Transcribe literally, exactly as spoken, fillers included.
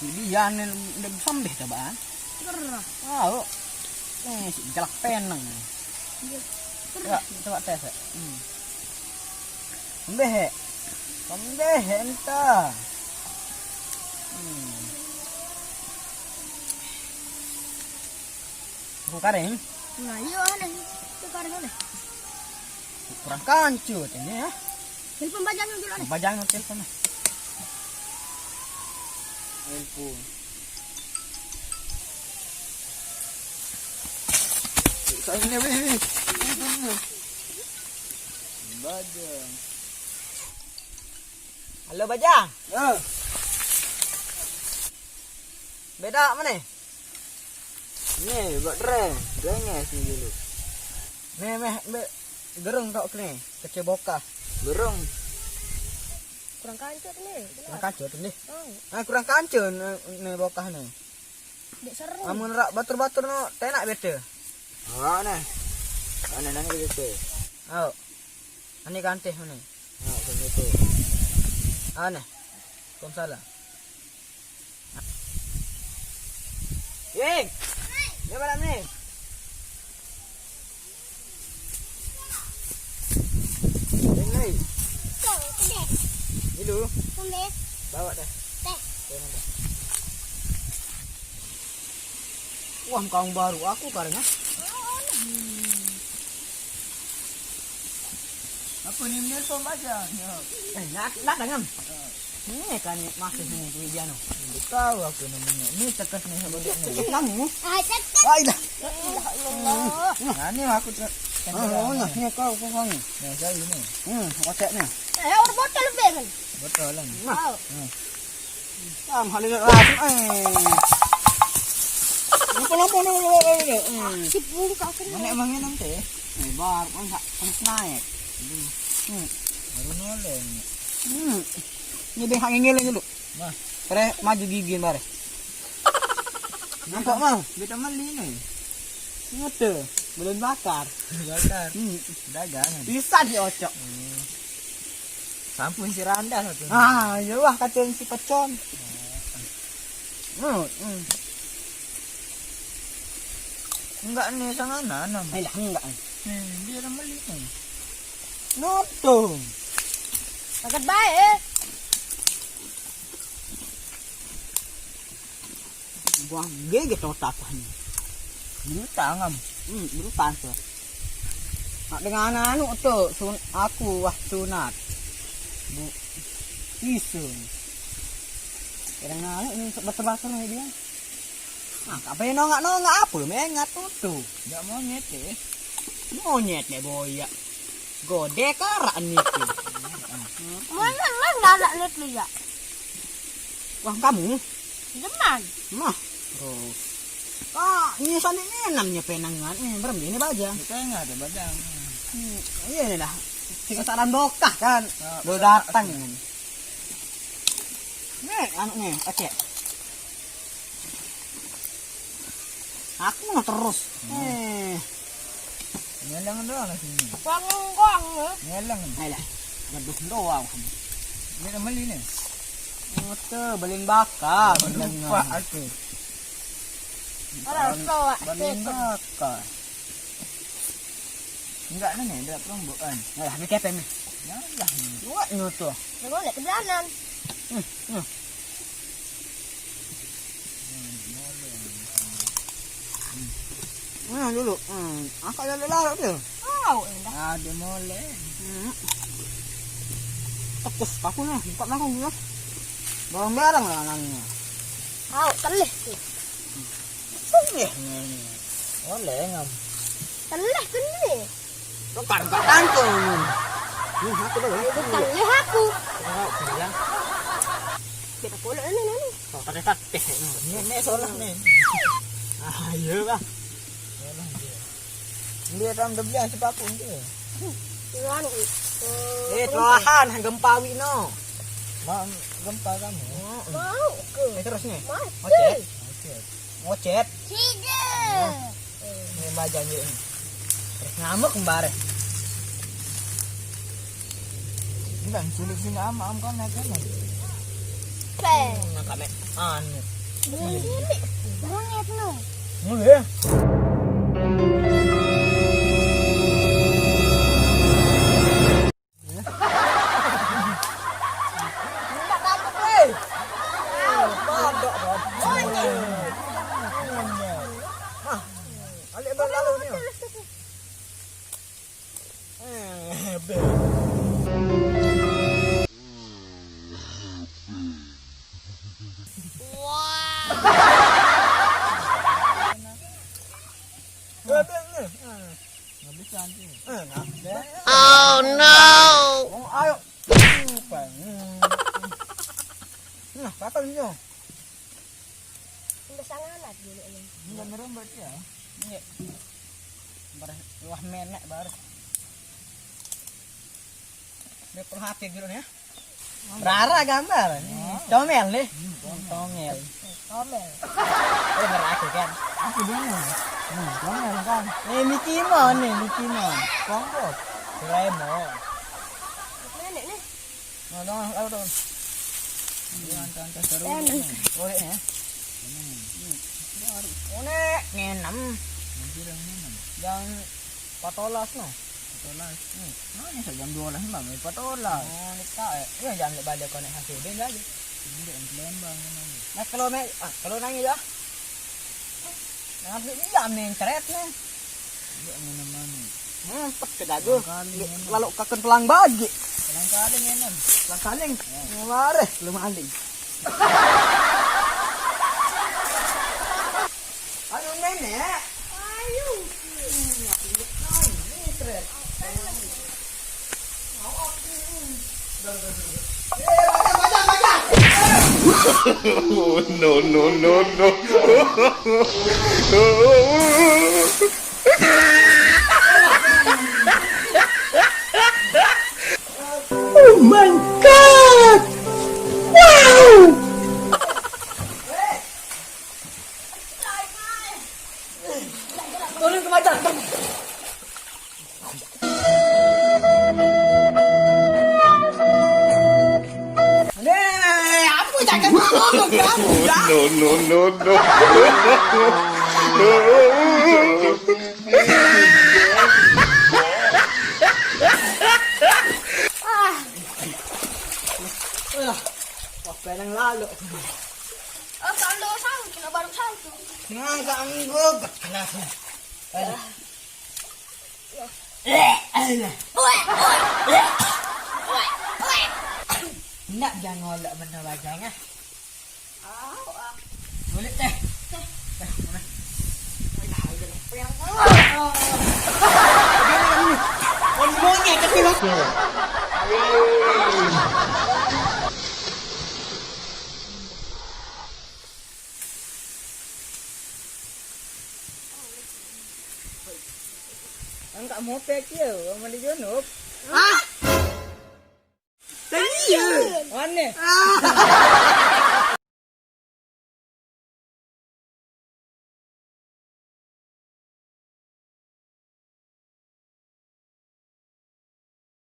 Dia nih, ndak sambeh cobaan. Gerah. Tahu. Nih, si jelek peneng. Iya. Ya, coba tes ya. Hmm. Sambeh. Sambeh entah. Hmm. Aku karing. Nah, iya aneh. Itu karing aneh. Kurang kancut ini ya. Telepon bajang dulu aneh. Bajang telepon. Telepon. Saya ini, weh, weh. Telepon, weh. Bajang. Halo, Bajang. Ya. Beda mana? Nih, buat re, denges nih dulu. Nih, meh, meh, gerung tok nih, kecil bokah. Gerung. Kurang kancut nih. Kurang kancut nih. Oh. Ah, kurang kancut nih, nih bokah nih. Dek seru. Amun rak batur-batur no, tenak bete. Awak nih. Aneh nang gitu. Ayo. Ani kantih mana? Nah, sama itu. Aneh. Waalaikumsalam. Yeng. Dia malam ni. Yeng, ni. Tuh, gede. Dulu. Tumis. Bawa dah. Teh. Jangan dah. Wah, kawan baru aku karena. Apa ni, nelpon aja? Ya. Eh, nak, nak, Ngam. Ini kan masih ini, duit dia, no. Nggak tahu aku namanya. Ini teket nih, sama dia nih. Teket kamu? Ah, teket. Wah, dah. Ya Allah. Nah, ini aku te-, oh, nah, ini kau, kau, kau. Nah, saya ini. Hmm, koceknya. Eh, orang botol lebih kan? Botol lah. Nah. Oh. Hmm. Am, hal ini langsung, eh. Apa lampu ni? Hmm. Si bungkak kan. Mana emangnya nanti? Eh, bar, kan tak, kan naik. Hmm. Baru noleng. Hmm. Ini dia hak ngiling dulu. Nah. Pre, maju gigi, bare. Nampak, mah? Beta meli ni. Ngete, belum bakar. Bakar. Hmm. Dagangan. Bisa diocok. Hmm. Sampun si Randa satu. Ah, iya wah, kacau si pecon. Hmm, hmm. Enggak nih, sama anak. Alah, enggak. Hmm, dia orang beli nih. Notong. Sangat baik. Buah gege totak ni. Berutang am. Hmm, berutang tu. Nak dengan anu tu, sun, aku wah sunat. Bu, isun. Dengan anu ni betul-betul ni dia. Nah, apa yang nongak-nongak apa? Mengat tu tu. Enggak monyet eh. Monyet deh boyak. Gode karak ni tu. Mana, mana anak ni tu ya? Wah, kamu? Deman. Mah. Oh. Ah, ini sandi ni enamnya penangan. Eh, berem ini baja. Kita enggak ada baja. Hmm, iya ni dah. Tiga saran dokah kan. Ah, lo datang kan. Ni, anu ni, oke. Aku mah terus. Hmm. Eh. Ngeleng doang lah sini. Kuang, kuang, ya. Ngeleng. Ayolah. Gaduh doang. Ini dah beli ni. Ngete, belin bakar. Lupa aku. Orang tua, beli bakar. Enggak ni, enggak perombokan. Alah, ni kepeng ni. Alah ni. Buat ni tu. Dia boleh ke jalanan. Hmm, hmm. Nah, dulu. Hmm, angkat lalu lalu dia. Tahu dah. Ada molek. Hmm. Tekus aku nah, buka makan dia. Barang-barang lah anaknya. Tahu telih tu. Telih ni. Oleh ngam. Telih tu ni. Bukan, bukan tu. Ni aku dah. Bukan telih aku. Enggak, bilang. Kita pula ni ni. Oh, pada tak teh. Ni, ni solah ni. Ah, iya lah. Solah dia. Dia dalam dia bilang sebab aku dia. Tuhan, eh, telohan gempa wino. Mak gempa kamu. Mau ke? Eh, terus ni. Mati. Oke. Oke. Ngocet. Tidak. Ini bajang je. Terus ngamuk kembar. Enggak, sulit sini ama am kan naik kan. Pe. Nangkap, Mek. Aneh. Ini monyet no. Ini ya. Enggak takut, weh. Monyet. Monyet. Ah, alik balik lalu ni. Eh, beh. Wah. Beh, beh, ni. Ah. Habis nanti. Eh, nah. Oh no. Oh, ayo. Nah, kata ni. Besar amat dulu ini. Enggak merem berarti ya? Enggak. Bar wah menek bar. Dia perlu hati dulu ya. Rara gambar. Comel nih. Comel. Comel. Oh, bener aku kan. Aku dulu. Hmm, comel kan. Nih Mickey Mouse nih, Mickey Mouse. Kongkot. Doraemon. Nenek nih. Nah, dong, lalu dong. Ini angka-angka seru. Eh, nih. Oh, ini ya. Ini. Ini. Ini harus. Oh, nek, ngenem. Nanti yang ngenem. Yang patolas, no. Patolas. Hmm. Nah, ini jam dua belas malam, ya, patolas. Oh, ini tak, eh. Iya, jangan balik konek hasil dia jadi. Ini yang Palembang memang. Nah, kalau naik, ah, kalau nangis ya. Nah, ini jam nih, ceret nih. Iya, mana-mana. Ngumpet ke dagu. Lalu kaken pelang bagi. Pelang kaling enem. Pelang kaling. Ya. Ngelareh, lu maling. Ayo, Nenek. Ayo. Ini, ini, ini, ini. Oh, no, no, no, no. Oh my God! Wow! Turun ke macam. Nih, apa jangan turun kamu? No, no, no, no. Ah. Alah, waktu yang lalu. Oh, kalau satu, kena baru satu. Nah, gak angguk. Nah. Alah. Ndak jangan ngolok bener wajahnya. Boleh teh. Teh, mana? Monyet tapi mas. Enggak mau pek ya, sama di Junub. Hah? Tadi ya. Mana? Ah.